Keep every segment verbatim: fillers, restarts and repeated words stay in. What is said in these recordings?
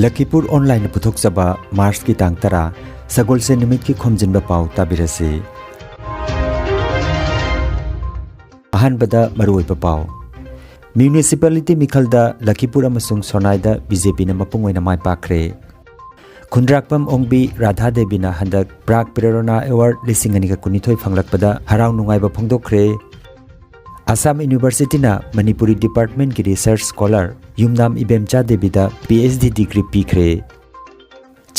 ꯂꯈꯤꯄꯨꯔ ꯑꯣꯟꯂꯥꯏꯟꯅ ꯄꯨꯊꯣꯛꯆꯕ ꯃꯥꯔꯆꯀꯤ ꯇꯥꯡ ꯇꯔꯥ, ꯁꯒꯣꯜꯁꯦꯟ ꯅꯨꯃꯤꯠꯀꯤ ꯈꯣꯝꯖꯤꯟꯕ ꯄꯥꯎ ꯇꯥꯕꯤꯔꯁꯤ꯫ ꯑꯍꯥꯟꯕꯗ ꯃꯔꯨꯑꯣꯏꯕ ꯄꯥꯎ꯫ ꯃ꯭ꯌꯨꯅꯤꯁꯤꯄꯥꯂꯤꯇꯤ ꯃꯤꯈꯜꯗ ꯂꯈꯤꯄꯨꯔ ꯑꯃꯁꯨꯡ ꯁꯣꯅꯥꯏꯗ ꯕꯤ ꯖꯦ ꯄꯤꯅ ꯃꯄꯨꯡ ꯑꯣꯏꯅ ꯃꯥꯏ ꯄꯥꯛꯈ꯭ꯔꯦ꯫ ꯈꯨꯟꯗ꯭ꯔꯥꯛꯄꯝ ꯑꯣꯡꯕꯤ ꯔꯥꯙꯥ ꯗꯦꯕꯤꯅ ꯍꯟꯗꯛ ꯄ꯭ꯔꯥꯒ ꯄ꯭ꯔꯦꯔꯣꯅꯥ ꯑꯦꯋꯥꯔꯗ ꯂꯤꯁꯤꯡ ꯑꯅꯤꯒ ꯀꯨꯟꯅꯤꯊꯣꯏ ꯐꯪꯂꯛꯄꯗ ꯍꯔꯥꯎ ꯅꯨꯡꯉꯥꯏꯕ ꯐꯣꯡꯗꯣꯛꯈ꯭ꯔꯦ꯫ ꯑꯁꯥꯝ ꯌꯨꯅꯤꯚꯔꯁꯤꯇꯤꯅ ꯃꯅꯤꯄꯨꯔꯤ ꯗꯤꯄꯥꯔꯠꯃꯦꯟꯒꯤ ꯔꯤꯁꯔꯆ ꯁ꯭ꯀꯣꯂꯔ ꯌꯨꯝꯅꯥꯝ Ibemcha ꯗꯦꯕꯤꯗ P H D degree ꯄꯤꯈ꯭ꯔꯦ꯫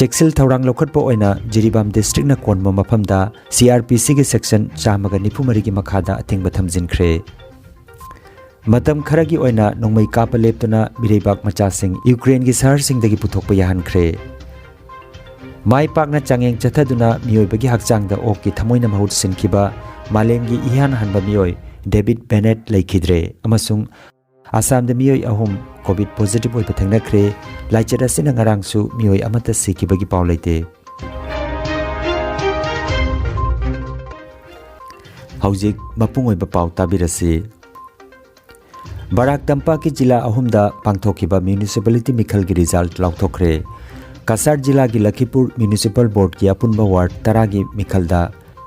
ꯆꯦꯛꯁꯤꯜ ꯊꯧꯔꯥꯡ ꯂꯧꯈꯠꯄ ꯑꯣꯏꯅ ꯖꯤꯔꯤꯕꯥꯝ ꯗꯤꯁꯇ꯭ꯔꯤꯛꯅ ꯀꯣꯟꯕ ꯃꯐꯝꯗ ꯁꯤ ꯑꯥꯔ ꯄꯤ ꯁꯤꯒꯤ ꯁꯦꯛꯁꯟ ꯆꯥꯝꯃꯒ ꯅꯤꯐꯨ ꯃꯔꯤꯒꯤ ꯃꯈꯥꯗ ꯑꯊꯤꯡꯕ ꯊꯝꯖꯤꯟꯈ꯭ꯔꯦ꯫ ꯃꯇꯝ ꯈꯔꯒꯤ ꯑꯣꯏꯅ ꯅꯣꯡꯃꯩ ꯀꯥꯞꯄ ꯂꯦꯞꯇꯨꯅ ꯃꯤꯔꯩꯕꯥꯛ ꯃꯆꯥꯁꯤꯡ ꯌꯨꯀ꯭ꯔꯦꯟꯒꯤ ꯁꯍꯔꯁꯤꯡꯗꯒꯤ ꯄꯨꯊꯣꯛꯄ ꯌꯥꯍꯟꯈ꯭ꯔꯦ꯫ ꯃꯥꯏ ꯄꯥꯛꯅ ꯆꯥꯡꯌꯦꯡ ꯆꯠꯊꯗꯨꯅ ꯃꯤꯑꯣꯏꯕꯒꯤ ꯍꯛꯆꯥꯡꯗ ꯑꯣꯛꯀꯤ ꯊꯃꯣꯏꯅ ꯃꯍꯨꯠ ꯁꯤꯟꯈꯤꯕ ꯃꯥꯂꯦꯝꯒꯤ ꯏꯍꯥꯟ ꯍꯥꯟꯕ ꯃꯤꯑꯣꯏ ꯗꯦꯕꯤꯗ ꯕꯦꯅꯦꯠ ꯂꯩꯈꯤꯗ꯭ꯔꯦ ꯑꯃꯁꯨꯡ ꯑꯁꯥꯝꯗ ꯃꯤꯑꯣꯏ ꯑꯍꯨꯝ ꯀꯣꯚꯤꯗ ꯄꯣꯖꯤꯇꯤꯚ ꯑꯣꯏꯕ ꯊꯦꯡꯅꯈ꯭ꯔꯦ꯫ ꯂꯥꯏꯆꯠ ꯑꯁꯤꯅ ꯉꯔꯥꯡꯁꯨ ꯃꯤꯑꯣꯏ ꯑꯃꯠꯇ ꯁꯤꯈꯤꯕꯒꯤ ꯄꯥꯎ ꯂꯩꯇꯦ꯫ ꯍꯧꯖꯤꯛ ꯃꯄꯨꯡ ꯑꯣꯏꯕ ꯄꯥꯎ ꯇꯥꯕꯤꯔꯁꯤ꯫ ꯕꯔꯥꯛ ꯇꯝꯄꯥꯛꯀꯤ ꯖꯤꯂꯥ ꯑꯍꯨꯝꯗ ꯄꯥꯡꯊꯣꯛꯈꯤꯕ ꯃ꯭ꯌꯨꯅꯤꯁꯤꯄꯥꯂꯤꯇꯤ ꯃꯤꯈꯜꯒꯤ ꯔꯤꯖꯜꯠ ꯂꯥꯎꯊꯣꯛꯈ꯭ꯔꯦ꯫ ꯀꯁꯥꯔ ꯖꯤꯂꯥꯒꯤ ꯂꯈꯤꯄꯨꯔ ꯃ꯭ꯌꯨꯅꯤꯁꯤꯄꯥꯜ ꯕꯣꯔꯗꯀꯤ ꯑꯄꯨꯟꯕ ꯋꯥꯔꯗ ꯇꯔꯥꯒꯤ ꯃꯤꯈꯜꯗ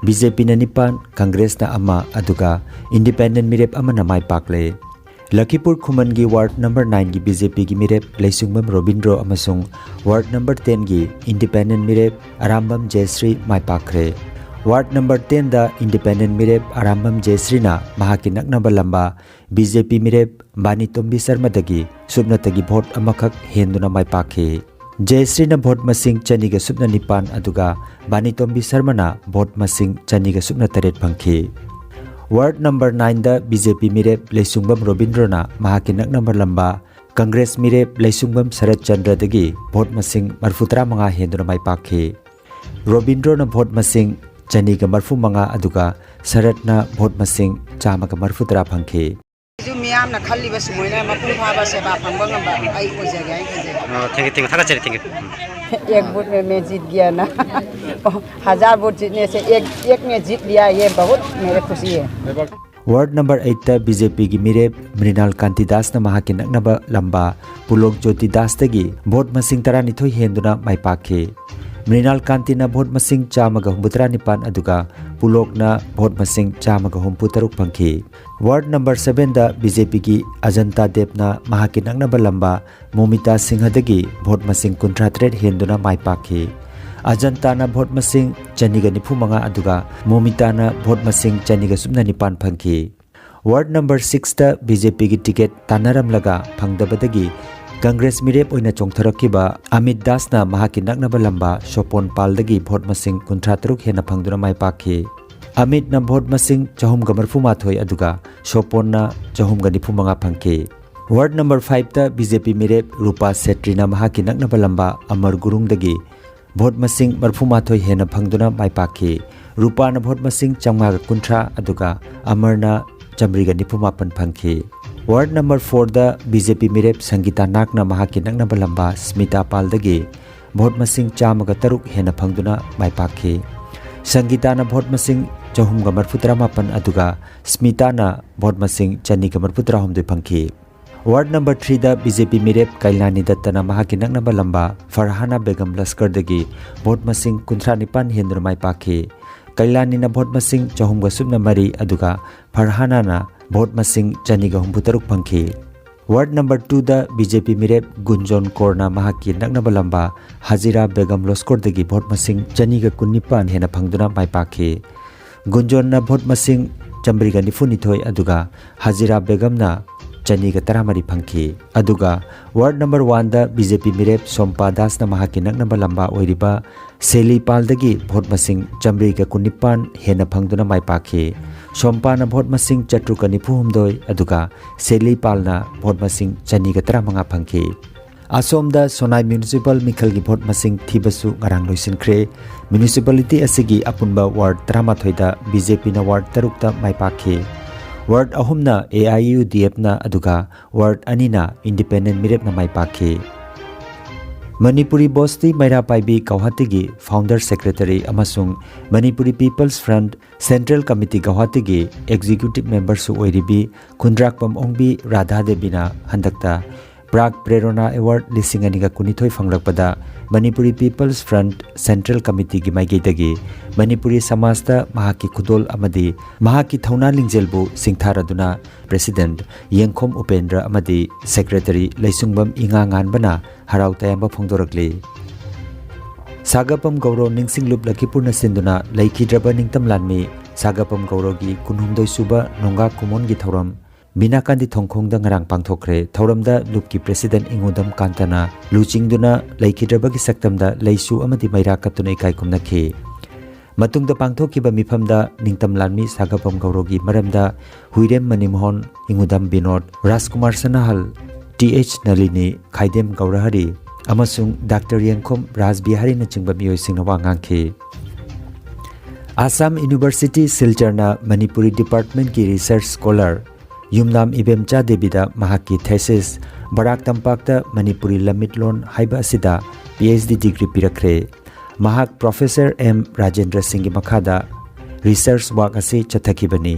ꯕꯤ ꯖꯦ ꯄꯤꯅ ꯅꯤꯄꯥꯟ, ꯀꯪꯒ꯭ꯔꯦꯁꯅ ꯑꯃ, ꯑꯗꯨꯒ ꯏꯟꯗꯤꯄꯦꯟꯗꯦꯟ ꯃꯤꯔꯦꯞ ꯑꯃꯅ ꯃꯥꯏ ꯄꯥꯛꯂꯦ꯫ ꯂꯈꯤꯄꯨꯔ ꯈꯨꯃꯟꯒꯤ ꯋꯥꯔꯗ ꯅꯝꯕꯔ ꯅꯥꯏꯟꯒꯤ ꯕꯤ ꯖꯦ ꯄꯤꯒꯤ ꯃꯤꯔꯦꯞ ꯂꯩꯁꯨꯡꯕꯝ ꯔꯣꯕꯤꯟꯗ꯭ꯔꯣ ꯑꯃꯁꯨꯡ ꯋꯥꯔꯗ ꯅꯝꯕꯔ ꯇꯦꯟꯒꯤ ꯏꯟꯗꯤꯄꯦꯟꯗꯦꯟ ꯃꯤꯔꯦꯞ ꯑꯔꯥꯝꯕꯝ ꯖꯌꯁ꯭ꯔꯤ ꯃꯥꯏ ꯄꯥꯛꯈ꯭ꯔꯦ꯫ ꯋꯥꯔꯗ ꯅꯝꯕꯔ ꯇꯦꯟꯗ ꯏꯟꯗꯤꯄꯦꯟꯗꯦꯟ ꯃꯤꯔꯦꯞ ꯑꯔꯥꯝꯕꯝ ꯖꯌꯁ꯭ꯔꯤꯅ ꯃꯍꯥꯛꯀꯤ ꯅꯛꯅꯕ ꯂꯝꯕꯥ ꯕꯤ ꯖꯦ ꯄꯤ ꯃꯤꯔꯦꯞ ꯕꯥꯅꯤꯇꯣꯝꯕꯤ ꯁꯔꯃꯗꯒꯤ ꯁꯨꯞꯅꯇꯒꯤ ꯚꯣꯠ ꯑꯃꯈꯛ ꯍꯦꯟꯗꯨꯅ ꯃꯥꯏ ꯄꯥꯛꯈꯤ꯫ ꯖꯌꯁ꯭ꯔꯤꯅ ꯚꯣꯠ ꯃꯁꯤꯡ ꯆꯅꯤꯒ ꯁꯨꯞꯅ ꯅꯤꯄꯥꯟ, ꯑꯗꯨꯒ ꯕꯥꯅꯤꯇꯣꯝꯕꯤ ꯁꯔꯃꯅ ꯚꯣꯠ ꯃꯁꯤꯡ ꯆꯅꯤꯒ ꯁꯨꯞꯅ ꯇꯔꯦꯠ ꯐꯪꯈꯤ꯫ ꯋꯥꯔꯗ ꯅꯝꯕꯔ ꯅꯥꯏꯟꯗ ꯕꯤ ꯖꯦ ꯄꯤ ꯃꯤꯔꯦꯞ ꯂꯩꯁꯨꯡꯕꯝ ꯔꯣꯕꯤꯟꯗ꯭ꯔꯣꯅ ꯃꯍꯥꯛꯀꯤ ꯅꯛꯅꯕ ꯂꯝꯕꯥ ꯀꯪꯒ꯭ꯔꯦꯁ ꯃꯤꯔꯦꯞ ꯂꯩꯁꯨꯡꯕꯝ ꯁꯔꯠ ꯆꯟꯗ꯭ꯔꯗꯒꯤ ꯚꯣꯠ ꯃꯁꯤꯡ ꯃꯔꯤꯐꯨꯇꯔꯥ ꯃꯉꯥ ꯍꯦꯟꯗꯨꯅ ꯃꯥꯏ ꯄꯥꯛꯈꯤ꯫ ꯔꯣꯕꯤꯟꯗ꯭ꯔꯣꯅ ꯚꯣꯠ ꯃꯁꯤꯡ ꯆꯅꯤꯒ ꯃꯔꯤꯐꯨ ꯃꯉꯥ, ꯑꯗꯨꯒ ꯁꯔꯠꯅ ꯚꯣꯠ ꯃꯁꯤꯡ ꯆꯥꯝꯃꯒ ꯃꯔꯤꯐꯨꯇꯔꯥ ꯐꯪꯈꯤ꯫ ꯑꯩꯁꯨ ꯃꯤꯌꯥꯝꯅ ꯈꯜꯂꯤꯕ ꯁꯨꯃꯥꯏꯅ ꯃꯄꯨꯡ ꯐꯥꯕ ꯁꯦꯕꯥ ꯐꯪꯕ ꯉꯝꯕ ꯑꯩ ꯑꯣꯏꯖꯒꯦ ꯍꯥꯏꯅ ꯈꯟꯖꯩ꯫ ꯑ, thank you, thank you. ꯊꯥꯒꯠꯆꯔꯤ, thank you. ꯎꯝ꯫ एक वोट में मैं जीत गया ना। हजार वोट जीतने से एक, एक में जीत लिया, ये बहुत मेरे खुशी है। Ward number eight ꯇ B J P ꯒꯤ ꯃꯤꯔꯦꯞ ꯃ꯭ꯔꯤꯅꯥꯜ ꯀꯥꯟꯇꯤ ꯗꯥꯁꯅ ꯃꯍꯥꯛꯀꯤ ꯅꯛꯅꯕ ꯂꯝꯕꯥ ꯄꯨꯂꯣꯛ ꯖꯣꯇꯤ ꯗꯥꯁꯇꯒꯤ ꯚꯣꯠ ꯃꯁꯤꯡ ꯇꯔꯥꯅꯤꯊꯣꯏ ꯍꯦꯟꯗꯨꯅ ꯃꯥꯏ ꯄꯥꯛꯈꯤ꯫ ꯃ꯭ꯔꯤꯅꯥꯜ ꯀꯥꯟꯇꯤꯅ ꯚꯣꯠ ꯃꯁꯤꯡ ꯆꯥꯝꯃꯒ ꯍꯨꯝꯐꯨꯇꯔꯥ ꯅꯤꯄꯥꯟ ꯑꯗꯨꯒ ꯄꯨꯂꯣꯛꯅ ꯚꯣꯠ ꯃꯁꯤꯡ ꯆꯥꯝꯃꯒ ꯍꯨꯝꯐꯨ ꯇꯔꯨꯛ ꯐꯪꯈꯤ꯫ Ward number seven ꯗ B J P ꯒꯤ ꯑꯖꯟꯇꯥ ꯗꯦꯕꯅ ꯃꯍꯥꯛꯀꯤ ꯅꯛꯅꯕ ꯂꯝꯕꯥ ꯃꯣꯃꯤꯇꯥ ꯁꯤꯡꯍꯗꯒꯤ ꯚꯣꯠ ꯃꯁꯤꯡ ꯀꯨꯟꯊ꯭ꯔꯥ ꯇꯔꯦꯠ ꯍꯦꯟꯗꯨꯅ ꯃꯥꯏ ꯄꯥꯛꯈꯤ꯫ ꯑꯖꯟꯇꯥꯅ ꯚꯣꯠ ꯃꯁꯤꯡ ꯆꯅꯤꯒ ꯅꯤꯐꯨ ꯃꯉꯥ ꯑꯗꯨꯒ ꯃꯣꯃꯤꯇꯥꯅ ꯚꯣꯠ ꯃꯁꯤꯡ ꯆꯅꯤꯒ ꯁꯨꯞꯅ ꯅꯤꯄꯥꯟ ꯐꯪꯈꯤ꯫ Ward number six ꯇ B J P ꯒꯤ ꯇꯤꯀꯦꯠ ꯇꯥꯟꯅꯔꯝꯂꯒ ꯐꯪꯗꯕꯗꯒꯤ ꯀꯪꯒ꯭ꯔꯦꯁ ꯃꯤꯔꯦꯞ ꯑꯣꯏꯅ ꯆꯣꯡꯊꯔꯛꯈꯤꯕ ꯑꯃꯤꯠ ꯗꯥꯁꯅ ꯃꯍꯥꯛꯀꯤ ꯅꯛꯅꯕ ꯂꯝꯕꯥ ꯁꯣꯄꯣꯟ ꯄꯥꯜꯗꯒꯤ ꯚꯣꯠ ꯃꯁꯤꯡ ꯀꯨꯟꯊ꯭ꯔꯥ ꯇꯔꯨꯛ ꯍꯦꯟꯅ ꯐꯪꯗꯨꯅ ꯃꯥꯏ ꯄꯥꯛꯈꯤ꯫ ꯑꯃꯤꯠꯅ ꯚꯣꯠ ꯃꯁꯤꯡ ꯆꯍꯨꯝꯒ ꯃꯔꯤꯐꯨ ꯃꯥꯊꯣꯏ ꯑꯗꯨꯒ ꯁꯣꯄꯣꯟꯅ ꯆꯍꯨꯝꯒ ꯅꯤꯐꯨ ꯃꯉꯥ ꯐꯪꯈꯤ꯫ Ward number five ꯇ B J P ꯃꯤꯔꯦꯞ ꯔꯨꯄꯥ ꯁꯦꯇ꯭ꯔꯤꯅ ꯃꯍꯥꯛꯀꯤ ꯅꯛꯅꯕ ꯂꯝꯕꯥ ꯑꯃꯔ ꯒꯨꯔꯨꯡꯗꯒꯤ ꯚꯣꯠ ꯃꯁꯤꯡ ꯃꯔꯤꯐꯨ ꯃꯥꯊꯣꯏ ꯍꯦꯟꯅ ꯐꯪꯗꯨꯅ ꯃꯥꯏ ꯄꯥꯛꯈꯤ꯫ ꯔꯨꯄꯥꯅ ꯚꯣꯠ ꯃꯁꯤꯡ ꯆꯥꯝꯃꯉꯥꯒ ꯀꯨꯟꯊ꯭ꯔꯥ ꯑꯗꯨꯒ ꯑꯃꯔꯅ ꯆꯥꯝꯃꯔꯤꯒ ꯅꯤꯐꯨ ꯃꯥꯄꯟ ꯐꯪꯈꯤ꯫ Ward number four ꯗ B J P ꯃꯤꯔꯦꯞ ꯁꯪꯒꯤꯇꯥ ꯅꯥꯒꯅ ꯃꯍꯥꯛꯀꯤ ꯅꯛꯅꯕ ꯂꯝꯕꯥ ꯁ꯭ꯃꯤꯇꯥ ꯄꯥꯜꯗꯒꯤ ꯚꯣꯠ ꯃꯁꯤꯡ ꯆꯥꯝꯃꯒ ꯇꯔꯨꯛ ꯍꯦꯟꯅ ꯐꯪꯗꯨꯅ ꯃꯥꯏ ꯄꯥꯛꯈꯤ꯫ ꯁꯪꯒꯤꯇꯥꯅ ꯚꯣꯠ ꯃꯁꯤꯡ ꯆꯍꯨꯝꯒ ꯃꯔꯤꯐꯨ ꯇꯔꯥꯃꯥꯄꯟ ꯑꯗꯨꯒ ꯁ꯭ꯃꯤꯇꯥꯅ ꯚꯣꯠ ꯃꯁꯤꯡ ꯆꯅꯤꯒ ꯃꯔꯤꯐꯨ ꯇꯔꯥꯍꯨꯝꯗꯣꯏ ꯐꯪꯈꯤ꯫ Ward number three ꯗ B J P ꯃꯤꯔꯦꯞ ꯀꯩꯂꯥꯅꯤ ꯗꯠꯇꯅ ꯃꯍꯥꯛꯀꯤ ꯅꯛꯅꯕ ꯂꯝꯕꯥ ꯐꯔꯍꯥꯅꯥ ꯕꯦꯒꯝ ꯂꯁꯀꯔꯗꯒꯤ ꯚꯣꯠ ꯃꯁꯤꯡ ꯀꯨꯟꯊ꯭ꯔꯥ ꯅꯤꯄꯥꯟ ꯍꯦꯟꯗꯨꯅ ꯃꯥꯏ ꯄꯥꯛꯈꯤ꯫ ꯀꯩꯂꯥꯅꯤꯅ ꯚꯣꯠ ꯃꯁꯤꯡ ꯆꯍꯨꯝꯒ ꯁꯨꯞꯅ ꯃꯔꯤ ꯑꯗꯨꯒ ꯐꯔꯍꯥꯅꯥꯅ ꯚꯣꯠ ꯃꯁꯤꯡ ꯆꯅꯤꯒ ꯍꯨꯝꯐꯨ ꯇꯔꯨꯛ ꯐꯪꯈꯤ꯫ Ward number two ꯗ B J P ꯃꯤꯔꯦꯞ ꯒꯨꯟꯖꯣꯟ ꯀꯣꯔꯅ ꯃꯍꯥꯛꯀꯤ ꯅꯛꯅꯕ ꯂꯝꯕꯥ ꯍꯖꯤꯔꯥ ꯕꯦꯒꯝ ꯂꯣꯁꯀꯣꯔꯗꯒꯤ ꯚꯣꯠ ꯃꯁꯤꯡ ꯆꯅꯤꯒ ꯀꯨꯟꯅꯤꯄꯥꯟ ꯍꯦꯟꯅ ꯐꯪꯗꯨꯅ ꯃꯥꯏ ꯄꯥꯛꯈꯤ꯫ ꯒꯨꯟꯖꯣꯟꯅ ꯚꯣꯠ ꯃꯁꯤꯡ ꯆꯥꯝꯃꯔꯤꯒ ꯅꯤꯐꯨꯅꯤꯊꯣꯏ ꯑꯗꯨꯒ ꯍꯖꯤꯔꯥ ꯕꯦꯒꯝꯅ ꯆꯅꯤꯒ ꯇꯔꯥꯃꯔꯤ ꯐꯪꯈꯤ꯫ ꯑꯗꯨꯒ Ward number one ꯗ B J P ꯃꯤꯔꯦꯞ ꯁꯣꯝꯄꯥ ꯗꯥꯁꯅ ꯃꯍꯥꯛꯀꯤ ꯅꯛꯅꯕ ꯂꯝꯕꯥ ꯑꯣꯏꯔꯤꯕ ꯁꯦꯂꯤ ꯄꯥꯜꯗꯒꯤ ꯚꯣꯠ ꯃꯁꯤꯡ ꯆꯥꯝꯃꯔꯤꯒ ꯀꯨꯟꯅꯤꯄꯥꯟ ꯍꯦꯟꯅ ꯐꯪꯗꯨꯅ ꯃꯥꯏ ꯄꯥꯛꯈꯤ꯫ ꯁꯣꯝꯄꯥꯅ ꯚꯣꯠ ꯃꯁꯤꯡ ꯆꯥꯇ꯭ꯔꯨꯛꯀ ꯅꯤꯐꯨ ꯍꯨꯝꯗꯣꯏ ꯑꯗꯨꯒ ꯁꯦꯂꯤ ꯄꯥꯜꯅ ꯚꯣꯠ ꯃꯁꯤꯡ ꯆꯅꯤꯒ ꯇꯔꯥꯃꯉꯥ ꯐꯪꯈꯤ꯫ ꯑꯁꯣꯝꯗ ꯁꯣꯅꯥꯏ ꯃ꯭ꯌꯨꯅꯤꯁꯤꯄꯥꯜ ꯃꯤꯈꯜꯒꯤ ꯚꯣꯠ ꯃꯁꯤꯡ ꯊꯤꯕꯁꯨ ꯉꯔꯥꯡ ꯂꯣꯏꯁꯤꯟꯈ꯭ꯔꯦ꯫ ꯃ꯭ꯌꯨꯅꯤꯁꯤꯄꯥꯂꯤꯇꯤ ꯑꯁꯤꯒꯤ ꯑꯄꯨꯟꯕ ꯋꯥꯔꯗ ꯇꯔꯥꯃꯥꯊꯣꯏꯗ B J P ꯅ ꯋꯥꯔꯗ ꯇꯔꯨꯛꯇ ꯃꯥꯏ ꯄꯥꯛꯈꯤ꯫ ꯋꯥꯔꯗ ꯑꯍꯨꯝꯅ A I U D F ꯅ ꯑꯗꯨꯒ ꯋꯥꯔꯗ ꯑꯅꯤꯅ ꯏꯟꯗꯤꯄꯦꯟꯗꯦꯟ ꯃꯤꯔꯦꯞꯅ ꯃꯥꯏ ꯄꯥꯛꯈꯤ꯫ ꯃꯅꯤꯄꯨꯔꯤ ꯕꯣꯁꯇꯤ ꯃꯩꯔꯥ ꯄꯥꯏꯕꯤ ꯒꯧꯍꯥꯇꯤꯒꯤ founder secretary ꯑꯃꯁꯨꯡ Manipuri People's Front Central Committee ꯒꯧꯍꯥꯇꯤꯒꯤ executive memberꯁꯨ ꯑꯣꯏꯔꯤꯕꯤ ꯈꯨꯟꯗ꯭ꯔꯥꯛꯄꯝ ꯑꯣꯡꯕꯤ ꯔꯥꯙꯥ ꯗꯦꯕꯤꯅ ꯍꯟꯗꯛꯇ ꯄ꯭ꯔꯥꯒ ꯄ꯭ꯔꯦꯔꯣꯅꯥ ꯑꯦꯋꯥꯔꯗ ꯂꯤꯁꯤꯡ ꯑꯅꯤꯒ ꯀꯨꯟꯅꯤꯊꯣꯏ ꯐꯪꯂꯛꯄꯗ ꯃꯅꯤꯄꯨꯔꯤ People's Front Central Committeeꯒꯤ ꯃꯥꯏꯀꯩꯗꯒꯤ ꯃꯅꯤꯄꯨꯔꯤ ꯁꯃꯥꯖꯇ ꯃꯍꯥꯛꯀꯤ ꯈꯨꯗꯣꯜ ꯑꯃꯗꯤ ꯃꯍꯥꯛꯀꯤ ꯊꯧꯅꯥ ꯂꯤꯡꯖꯦꯜꯕꯨ ꯁꯤꯡꯊꯥꯔꯗꯨꯅ president ꯌꯦꯡꯈꯣꯝ ꯎꯄꯦꯟꯗ꯭ꯔ ꯑꯃꯗꯤ secretary ꯂꯩꯁꯨꯡꯕꯝ ꯏꯉꯥ ꯉꯥꯟꯕꯅ ꯍꯔꯥꯎ ꯇꯌꯥꯝꯕ ꯐꯣꯡꯗꯣꯔꯛꯂꯤ꯫ ꯁꯥꯒꯄꯝ ꯒꯧꯔꯣ ꯅꯤꯡꯁꯤꯡꯂꯨꯞ ꯂꯈꯤꯄꯨꯔꯅ ꯁꯤꯟꯗꯨꯅ ꯂꯩꯈꯤꯗ꯭ꯔꯕ ꯅꯤꯡꯇꯝ ꯂꯥꯟꯃꯤ ꯁꯥꯒꯄꯝ ꯒꯧꯔꯣꯒꯤ ꯀꯨꯟꯍꯨꯝꯗꯣꯏ ꯁꯨꯕ ꯅꯣꯡꯒꯥ ꯀꯨꯃꯣꯟꯒꯤ ꯊꯧꯔꯝ ꯕꯤꯅꯥꯀꯥꯟꯗꯤ ꯊꯣꯡꯈꯣꯡꯗ ꯉꯔꯥꯡ ꯄꯥꯡꯊꯣꯛꯈ꯭ꯔꯦ꯫ ꯊꯧꯔꯝꯗ ꯂꯨꯞꯀꯤ president ꯏꯉꯨꯗꯝ ꯀꯥꯟꯇꯅ ꯂꯨꯆꯤꯡꯗꯨꯅ ꯂꯩꯈꯤꯗ꯭ꯔꯕꯒꯤ ꯁꯛꯇꯝꯗ ꯂꯩꯁꯨ ꯑꯃꯗꯤ ꯃꯩꯔꯥ ꯀꯠꯇꯨꯅ ꯏꯀꯥꯏ ꯈꯨꯝꯅꯈꯤ꯫ ꯃꯇꯨꯡꯗ ꯄꯥꯡꯊꯣꯛꯈꯤꯕ ꯃꯤꯐꯝꯗ ꯅꯤꯡꯇꯝ ꯂꯥꯟꯃꯤ ꯁꯥꯒꯄꯝ ꯒꯧꯔꯣꯒꯤ ꯃꯔꯝꯗ ꯍꯨꯏꯔꯦꯝ ꯃꯅꯤꯃꯣꯍꯟ, ꯏꯉꯨꯗꯝ ꯕꯤꯅꯣꯗ, ꯔꯥꯖꯀꯨꯃꯥꯔ ꯁꯅꯥꯍꯜ, ꯇꯤ ꯑꯩꯆ ꯅꯂꯤꯅꯤ, ꯈꯥꯏꯗꯦꯝ ꯒꯧꯔꯍꯔꯤ ꯑꯃꯁꯨꯡ ꯗꯥꯛꯇꯔ ꯌꯦꯡꯈꯣꯝ ꯔꯥꯖꯕꯤꯍꯥꯔꯤꯅꯆꯤꯡꯕ ꯃꯤꯑꯣꯏꯁꯤꯡꯅ ꯋꯥ ꯉꯥꯡꯈꯤ꯫ ꯑꯁꯥꯝ ꯌꯨꯅꯤꯚꯔꯁꯤꯇꯤ ꯁꯤꯜꯆꯔꯅ ꯃꯅꯤꯄꯨꯔꯤ departmentꯀꯤ research scholar ꯌꯨꯝꯅꯥꯝ ꯏꯕꯦꯝꯆꯥ ꯗꯦꯕꯤꯗ ꯃꯍꯥꯛꯀꯤ thesis ꯕꯔꯥꯛ ꯇꯝꯄꯥꯛꯇ ꯃꯅꯤꯄꯨꯔꯤ ꯂꯝꯃꯤꯠꯂꯣꯟ ꯍꯥꯏꯕ ꯑꯁꯤꯗ PhD degree ꯄꯤꯔꯛꯈ꯭ꯔꯦ꯫ ꯃꯍꯥꯛ Professor ꯑꯦꯝ ꯔꯥꯖꯦꯟꯗ꯭ꯔ ꯁꯤꯡꯒꯤ ꯃꯈꯥꯗ research work ꯑꯁꯤ ꯆꯠꯊꯈꯤꯕꯅꯤ꯫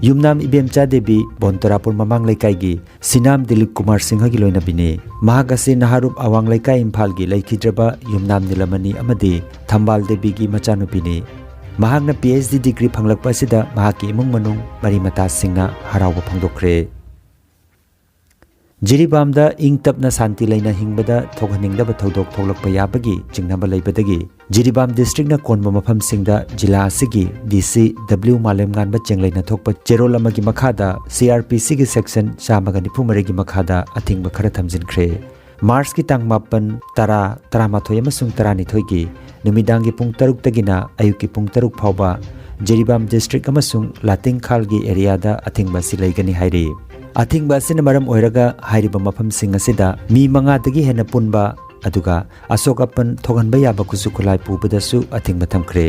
ꯌꯨꯝꯅꯥꯝ ꯏꯕꯦꯝꯆꯥ ꯗꯦꯕꯤ ꯕꯣꯟꯇꯔꯥꯄꯨꯔ ꯃꯃꯥꯡ ꯂꯩꯀꯥꯏꯒꯤ ꯁꯤꯅꯥꯝ ꯗꯤꯂꯤꯞ ꯀꯨꯃꯥꯔ ꯁꯤꯡꯍꯒꯤ ꯂꯣꯏꯅꯕꯤꯅꯤ꯫ ꯃꯍꯥꯛ ꯑꯁꯤ ꯅꯍꯥꯔꯨꯞ ꯑꯋꯥꯡ ꯂꯩꯀꯥꯏ ꯏꯝꯐꯥꯜꯒꯤ ꯂꯩꯈꯤꯗ꯭ꯔꯕ ꯌꯨꯝꯅꯥꯝ ꯅꯤꯂꯃꯅꯤ ꯑꯃꯗꯤ ꯊꯝꯕꯥꯜ ꯗꯦꯕꯤꯒꯤ ꯃꯆꯥꯅꯨꯄꯤꯅꯤ꯫ ꯃꯍꯥꯛꯅ PhD degree ꯐꯪꯂꯛꯄ ꯑꯁꯤꯗ ꯃꯍꯥꯛꯀꯤ ꯏꯃꯨꯡ ꯃꯅꯨꯡ, ꯃꯔꯤ ꯃꯇꯥꯁꯤꯡꯅ ꯍꯔꯥꯎꯕ ꯐꯣꯡꯗꯣꯛꯈ꯭ꯔꯦ꯫ ꯖꯤꯔꯤꯕꯥꯝꯗ ꯏꯪ ꯇꯞꯅ ꯁꯥꯟꯇꯤ ꯂꯩꯅ ꯍꯤꯡꯕꯗ ꯊꯣꯛꯍꯟꯅꯤꯡꯗꯕ ꯊꯧꯗꯣꯛ ꯊꯣꯛꯂꯛꯄ ꯌꯥꯕꯒꯤ ꯆꯤꯡꯅꯕ ꯂꯩꯕꯗꯒꯤ ꯖꯤꯔꯤꯕꯥꯝ districtꯅ ꯀꯣꯟꯕ ꯃꯐꯝꯁꯤꯡꯗ ꯖꯤꯂꯥ ꯑꯁꯤꯒꯤ DC W ꯃꯥꯂꯦꯝꯉꯥꯟꯕ ꯆꯦꯡꯂꯩꯅ ꯊꯣꯛꯄ ꯆꯦꯔꯣꯜ ꯑꯃꯒꯤ ꯃꯈꯥꯗ CrPCꯒꯤ section ꯆꯥꯝꯃꯒ ꯅꯤꯐꯨ ꯃꯔꯤꯒꯤ ꯃꯈꯥꯗ ꯑꯊꯤꯡꯕ ꯈꯔ ꯊꯝꯖꯤꯟꯈ꯭ꯔꯦ꯫ ꯃꯥꯔꯆꯀꯤ ꯇꯥꯡ ꯃꯥꯄꯟ, ꯇꯔꯥ, ꯇꯔꯥꯃꯥꯊꯣꯏ ꯑꯃꯁꯨꯡ ꯇꯔꯥꯅꯤꯊꯣꯏꯒꯤ ꯅꯨꯃꯤꯗꯥꯡꯒꯤ ꯄꯨꯡ ꯇꯔꯨꯛꯇꯒꯤꯅ ꯑꯌꯨꯛꯀꯤ ꯄꯨꯡ ꯇꯔꯨꯛ ꯐꯥꯎꯕ ꯖꯤꯔꯤꯕꯥꯝ district ꯑꯃꯁꯨꯡ ꯂꯥꯇꯤꯡꯈꯥꯜꯒꯤ areaꯗ ꯑꯊꯤꯡꯕ ꯑꯁꯤ ꯂꯩꯒꯅꯤ ꯍꯥꯏꯔꯤ꯫ ꯑꯊꯤꯡꯕ ꯑꯁꯤꯅ ꯃꯔꯝ ꯑꯣꯏꯔꯒ ꯍꯥꯏꯔꯤꯕ ꯃꯐꯝꯁꯤꯡ ꯑꯁꯤꯗ ꯃꯤ ꯃꯉꯥꯗꯒꯤ ꯍꯦꯟꯅ ꯄꯨꯟꯕ, ꯑꯗꯨꯒ ꯑꯁꯣꯛ ꯑꯄꯟ ꯊꯣꯛꯍꯟꯕ ꯌꯥꯕ ꯈꯨꯠꯁꯨ ꯈꯨꯠꯂꯥꯏ ꯄꯨꯕꯗꯁꯨ ꯑꯊꯤꯡꯕ ꯊꯝꯈ꯭ꯔꯦ꯫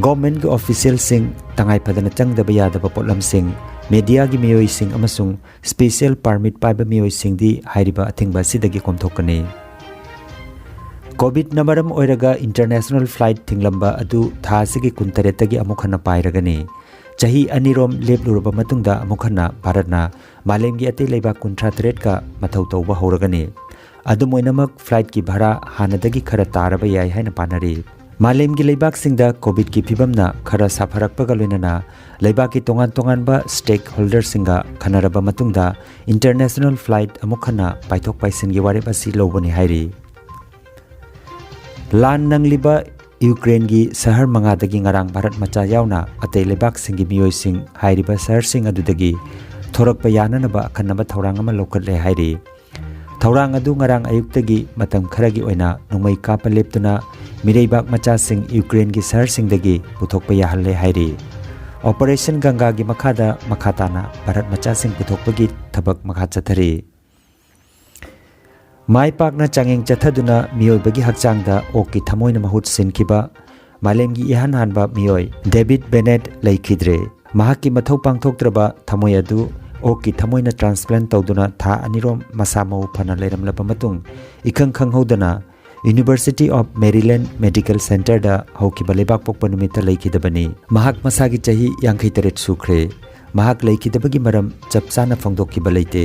Governmentꯀꯤ officialꯁꯤꯡ, ꯇꯉꯥꯏ ꯐꯗꯅ ꯆꯪꯗꯕ ꯌꯥꯗꯕ ꯄꯣꯠꯂꯝꯁꯤꯡ, mediaꯒꯤ ꯃꯤꯑꯣꯏꯁꯤꯡ ꯑꯃꯁꯨꯡ special permit ꯄꯥꯏꯕ ꯃꯤꯑꯣꯏꯁꯤꯡꯗꯤ ꯍꯥꯏꯔꯤꯕ ꯑꯊꯤꯡꯕ ꯑꯁꯤꯗꯒꯤ ꯀꯣꯝꯊꯣꯛꯀꯅꯤ꯫ ꯀꯣꯚꯤꯗꯅ ꯃꯔꯝ ꯑꯣꯏꯔꯒ ꯏꯟꯇꯔꯅꯦꯁꯅꯦꯜ ꯐ꯭ꯂꯥꯏꯠ ꯊꯤꯡꯂꯝꯕ ꯑꯗꯨ ꯊꯥ ꯑꯁꯤꯒꯤ ꯀꯨꯟꯇꯔꯦꯠꯇꯒꯤ ꯑꯃꯨꯛ ꯍꯟꯅ ꯄꯥꯏꯔꯒꯅꯤ꯫ ꯆꯍꯤ ꯑꯅꯤꯔꯣꯝ ꯂꯦꯞꯂꯨꯔꯕ ꯃꯇꯨꯡꯗ ꯑꯃꯨꯛ ꯍꯟꯅ ꯚꯥꯔꯠꯅ ꯃꯥꯂꯦꯝꯒꯤ ꯑꯇꯩ ꯂꯩꯕꯥꯛ ꯀꯨꯟꯊ꯭ꯔꯥ ꯇꯔꯦꯠꯀ ꯃꯊꯧ ꯇꯧꯕ ꯍꯧꯔꯒꯅꯤ꯫ ꯑꯗꯨꯝ ꯑꯣꯏꯅꯃꯛ, ꯐ꯭ꯂꯥꯏꯠꯀꯤ ꯚꯥꯔꯥ ꯍꯥꯟꯅꯗꯒꯤ ꯈꯔ ꯇꯥꯔꯕ ꯌꯥꯏ ꯍꯥꯏꯅ ꯄꯥꯅꯔꯤ꯫ ꯃꯥꯂꯦꯝꯒꯤ ꯂꯩꯕꯥꯛꯁꯤꯡꯗ ꯀꯣꯚꯤꯗꯀꯤ ꯐꯤꯕꯝꯅ ꯈꯔ ꯁꯥꯐꯔꯛꯄꯒ ꯂꯣꯏꯅꯅ ꯂꯩꯕꯥꯛꯀꯤ ꯇꯣꯉꯥꯟ ꯇꯣꯉꯥꯟꯕ ꯁ꯭ꯇꯦꯛ ꯍꯣꯜꯗꯔꯁꯤꯡꯒ ꯈꯟꯅꯔꯕ ꯃꯇꯨꯡꯗ ꯏꯟꯇꯔꯅꯦꯁꯅꯦꯜ ꯐ꯭ꯂꯥꯏꯠ ꯑꯃꯨꯛ ꯍꯟꯅ ꯄꯥꯏꯊꯣꯛ ꯄꯥꯏꯁꯤꯟꯒꯤ ꯋꯥꯔꯦꯞ ꯑꯁꯤ ꯂꯧꯕꯅꯤ ꯍꯥꯏꯔꯤ꯫ ꯂꯥꯟ ꯅꯪꯂꯤꯕ ꯌꯨꯀ꯭ꯔꯦꯟꯒꯤ ꯁꯍꯔ ꯃꯉꯥꯗꯒꯤ ꯉꯔꯥꯡ ꯚꯥꯔꯠ ꯃꯆꯥ ꯌꯥꯎꯅ ꯑꯇꯩ ꯂꯩꯕꯥꯛꯁꯤꯡꯒꯤ ꯃꯤꯑꯣꯏꯁꯤꯡ ꯍꯥꯏꯔꯤꯕ ꯁꯍꯔꯁꯤꯡ ꯑꯗꯨꯗꯒꯤ ꯊꯣꯔꯛꯄ ꯌꯥꯅꯅꯕ ꯑꯈꯟꯅꯕ ꯊꯧꯔꯥꯡ ꯑꯃ ꯂꯧꯈꯠꯂꯦ ꯍꯥꯏꯔꯤ꯫ ꯊꯧꯔꯥꯡ ꯑꯗꯨ ꯉꯔꯥꯡ ꯑꯌꯨꯛꯇꯒꯤ ꯃꯇꯝ ꯈꯔꯒꯤ ꯑꯣꯏꯅ ꯅꯣꯡꯃꯩ ꯀꯥꯞꯄ ꯂꯦꯞꯇꯨꯅ ꯃꯤꯔꯩꯕꯥꯛ ꯃꯆꯥꯁꯤꯡ ꯌꯨꯀ꯭ꯔꯦꯟꯒꯤ ꯁꯍꯔꯁꯤꯡꯗꯒꯤ ꯄꯨꯊꯣꯛꯄ ꯌꯥꯍꯜꯂꯦ ꯍꯥꯏꯔꯤ꯫ ꯑꯣꯄꯔꯦꯁꯟ ꯒꯪꯒꯥꯒꯤ ꯃꯈꯥꯗ ꯃꯈꯥ ꯇꯥꯅ ꯚꯥꯔꯠ ꯃꯆꯥꯁꯤꯡ ꯄꯨꯊꯣꯛꯄꯒꯤ ꯊꯕꯛ ꯃꯈꯥ ꯆꯠꯊꯔꯤ꯫ ꯃꯥꯏ ꯄꯥꯛꯅ ꯆꯥꯡꯌꯦꯡ ꯆꯠꯊꯗꯨꯅ ꯃꯤꯑꯣꯏꯕꯒꯤ ꯍꯛꯆꯥꯡꯗ ꯑꯣꯛꯀꯤ ꯊꯃꯣꯏꯅ ꯃꯍꯨꯠ ꯁꯤꯟꯈꯤꯕ ꯃꯥꯂꯦꯝꯒꯤ ꯏꯍꯥꯟ ꯍꯥꯟꯕ ꯃꯤꯑꯣꯏ ꯗꯦꯕꯤꯗ ꯕꯦꯅꯦꯠ ꯂꯩꯈꯤꯗ꯭ꯔꯦ꯫ ꯃꯍꯥꯛꯀꯤ ꯃꯊꯧ ꯄꯥꯡꯊꯣꯛꯇ꯭ꯔꯕ ꯊꯃꯣꯏ ꯑꯗꯨ ꯑꯣꯛꯀꯤ ꯊꯃꯣꯏꯅ ꯇ꯭ꯔꯥꯟꯁꯄ꯭ꯂꯥꯟ ꯇꯧꯗꯨꯅ ꯊꯥ ꯑꯅꯤꯔꯣꯝ ꯃꯁꯥ ꯃꯎ ꯐꯅ ꯂꯩꯔꯝꯂꯕ ꯃꯇꯨꯡ, ꯏꯈꯪ ꯈꯪꯍꯧꯗꯅ University of Maryland Medical Centerꯗ ꯍꯧꯈꯤꯕ ꯂꯩꯕꯥꯛꯄꯣꯛꯄ ꯅꯨꯃꯤꯠꯇ ꯂꯩꯈꯤꯗꯕꯅꯤ꯫ ꯃꯍꯥꯛ ꯃꯁꯥꯒꯤ ꯆꯍꯤ ꯌꯥꯡꯈꯩ ꯇꯔꯦꯠ ꯁꯨꯈ꯭ꯔꯦ꯫ ꯃꯍꯥꯛ ꯂꯩꯈꯤꯗꯕꯒꯤ ꯃꯔꯝ ꯆꯞ ꯆꯥꯅ ꯐꯣꯡꯗꯣꯛꯈꯤꯕ ꯂꯩꯇꯦ꯫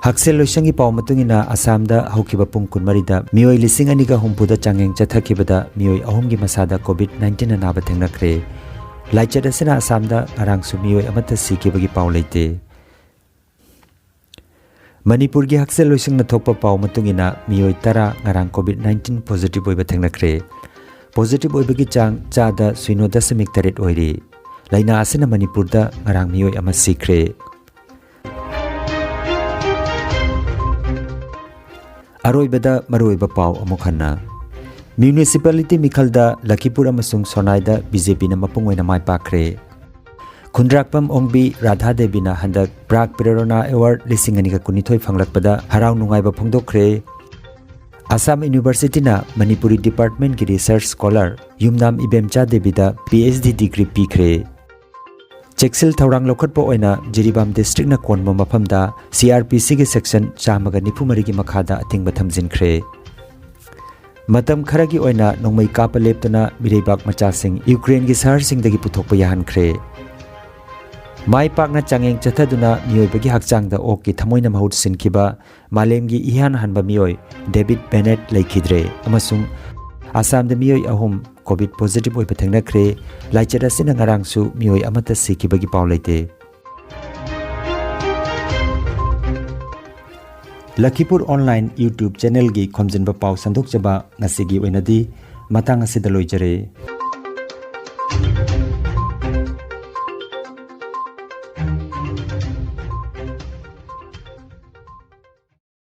ꯍꯛꯁꯦꯜ ꯂꯣꯏꯁꯪꯒꯤ ꯄꯥꯎ ꯃꯇꯨꯡ ꯏꯟꯅ, ꯑꯁꯥꯝꯗ ꯍꯧꯈꯤꯕ ꯄꯨꯡ ꯀꯨꯟꯃꯔꯤꯗ ꯃꯤꯑꯣꯏ ꯂꯤꯁꯤꯡ ꯑꯅꯤꯒ ꯍꯨꯝꯐꯨꯗ ꯆꯥꯡꯌꯦꯡ ꯆꯠꯊꯈꯤꯕꯗ ꯃꯤꯑꯣꯏ ꯑꯍꯨꯝꯒꯤ ꯃꯁꯥꯗ ꯀꯣꯚꯤꯗ ꯅꯥꯏꯟꯇꯤꯟ ꯑꯅꯥꯕ ꯊꯦꯡꯅꯈ꯭ꯔꯦ꯫ ꯂꯥꯏꯆꯠ ꯑꯁꯤꯅ ꯑꯁꯥꯝꯗ ꯉꯔꯥꯡꯁꯨ ꯃꯤꯑꯣꯏ ꯑꯃꯠꯇ ꯁꯤꯈꯤꯕꯒꯤ ꯄꯥꯎ ꯂꯩꯇꯦ꯫ ꯃꯅꯤꯄꯨꯔꯒꯤ ꯍꯛꯁꯦꯜ ꯂꯣꯏꯁꯪꯅ ꯊꯣꯛꯄ ꯄꯥꯎ ꯃꯇꯨꯡ ꯏꯟꯅ, ꯃꯤꯑꯣꯏ ꯇꯔꯥ ꯉꯔꯥꯡ ꯀꯣꯚꯤꯗ ꯅꯥꯏꯟꯇꯤꯟ ꯄꯣꯖꯤꯇꯤꯚ ꯑꯣꯏꯕ ꯊꯦꯡꯅꯈ꯭ꯔꯦ꯫ ꯄꯣꯖꯤꯇꯤꯚ ꯑꯣꯏꯕꯒꯤ ꯆꯥꯡ ꯆꯥꯗ ꯁꯤꯅꯣ ꯗꯁꯃꯤꯛ ꯇꯔꯦꯠ ꯑꯣꯏꯔꯤ꯫ ꯂꯥꯏꯅꯥ ꯑꯁꯤꯅ ꯃꯅꯤꯄꯨꯔꯗ ꯉꯔꯥꯡ ꯃꯤꯑꯣꯏ ꯑꯃ ꯁꯤꯈ꯭ꯔꯦ꯫ ꯑꯔꯣꯏꯕꯗ ꯃꯔꯨꯑꯣꯏꯕ ꯄꯥꯎ ꯑꯃꯨꯛ ꯍꯟꯅ꯫ ꯃ꯭ꯌꯨꯅꯤꯁꯤꯄꯥꯂꯤꯇꯤ ꯃꯤꯈꯜꯗ ꯂꯈꯤꯄꯨꯔ ꯑꯃꯁꯨꯡ ꯁꯣꯅꯥꯏꯗ ꯕꯤ ꯖꯦ ꯄꯤꯅ ꯃꯄꯨꯡ ꯑꯣꯏꯅ ꯃꯥꯏ ꯄꯥꯛꯈ꯭ꯔꯦ꯫ ꯈꯨꯟꯗ꯭ꯔꯥꯛꯄꯝ ꯑꯣꯡꯕꯤ ꯔꯥꯙꯥ ꯗꯦꯕꯤꯅ ꯍꯟꯗꯛ ꯄ꯭ꯔꯥꯒ ꯄ꯭ꯔꯦꯔꯣꯅꯥ ꯑꯦꯋꯥꯔꯗ ꯂꯤꯁꯤꯡ ꯑꯅꯤꯒ ꯀꯨꯟꯅꯤꯊꯣꯏ ꯐꯪꯂꯛꯄꯗ ꯍꯔꯥꯎ ꯅꯨꯡꯉꯥꯏꯕ ꯐꯣꯡꯗꯣꯛꯈ꯭ꯔꯦ꯫ ꯑꯁꯥꯝ ꯌꯨꯅꯤꯚꯔꯁꯤꯇꯤꯅ ꯃꯅꯤꯄꯨꯔꯤ ꯗꯤꯄꯥꯔꯠꯃꯦꯟꯠꯀꯤ ꯔꯤꯁꯔꯆ ꯁ꯭ꯀꯣꯂꯔ ꯌꯨꯝꯅꯥꯝ Ibemcha ꯗꯦꯕꯤꯗ P H D degree ꯄꯤꯈ꯭ꯔꯦ꯫ ꯆꯦꯛꯁꯤꯜ ꯊꯧꯔꯥꯡ ꯂꯧꯈꯠꯄ ꯑꯣꯏꯅ ꯖꯤꯔꯤꯕꯥꯝ ꯗꯤꯁꯇ꯭ꯔꯤꯛꯅ ꯀꯣꯟꯕ ꯃꯐꯝꯗ ꯁꯤ ꯑꯥꯔ ꯄꯤ ꯁꯤꯒꯤ ꯁꯦꯛꯁꯟ ꯆꯥꯝꯃꯒ ꯅꯤꯐꯨ ꯃꯔꯤꯒꯤ ꯃꯈꯥꯗ ꯑꯊꯤꯡꯕ ꯊꯝꯖꯤꯟꯈ꯭ꯔꯦ꯫ ꯃꯇꯝ ꯈꯔꯒꯤ ꯑꯣꯏꯅ ꯅꯣꯡꯃꯩ ꯀꯥꯞꯄ ꯂꯦꯞꯇꯨꯅ ꯃꯤꯔꯩꯕꯥꯛ ꯃꯆꯥꯁꯤꯡ ꯌꯨꯀ꯭ꯔꯦꯟꯒꯤ ꯁꯍꯔꯁꯤꯡꯗꯒꯤ ꯄꯨꯊꯣꯛꯄ ꯌꯥꯍꯟꯈ꯭ꯔꯦ꯫ ꯃꯥꯏ ꯄꯥꯛꯅ ꯆꯥꯡꯌꯦꯡ ꯆꯠꯊꯗꯨꯅ ꯃꯤꯑꯣꯏꯕꯒꯤ ꯍꯛꯆꯥꯡꯗ ꯑꯣꯛꯀꯤ ꯊꯃꯣꯏꯅ ꯃꯍꯨꯠ ꯁꯤꯟꯈꯤꯕ ꯃꯥꯂꯦꯝꯒꯤ ꯏꯍꯥꯟ ꯍꯥꯟꯕ ꯃꯤꯑꯣꯏ ꯗꯦꯕꯤꯠ ꯕꯦꯅꯦꯠ ꯂꯩꯈꯤꯗ꯭ꯔꯦ ꯑꯃꯁꯨꯡ ꯑꯁꯥꯝꯗ ꯃꯤꯑꯣꯏ ꯑꯍꯨꯝ ꯀꯣꯚꯤꯗ ꯄꯣꯖꯤꯇꯤꯚ ꯑꯣꯏꯕ ꯊꯦꯡꯅꯈ꯭ꯔꯦ꯫ ꯂꯥꯏꯆꯠ ꯑꯁꯤꯅ ꯉꯔꯥꯡꯁꯨ ꯃꯤꯑꯣꯏ ꯑꯃꯠꯇ ꯁꯤꯈꯤꯕꯒꯤ ꯄꯥꯎ ꯂꯩꯇꯦ꯫ ꯂꯈꯤꯄꯨꯔ ꯑꯣꯟꯂꯥꯏꯟ YouTube ꯆꯦꯅꯦꯜꯒꯤ ꯈꯣꯝꯖꯤꯟꯕ ꯄꯥꯎ ꯁꯟꯗꯣꯛꯆꯕ ꯉꯁꯤꯒꯤ ꯑꯣꯏꯅꯗꯤ ꯃꯇꯥꯡ ꯑꯁꯤꯗ ꯂꯣꯏꯖꯔꯦ꯫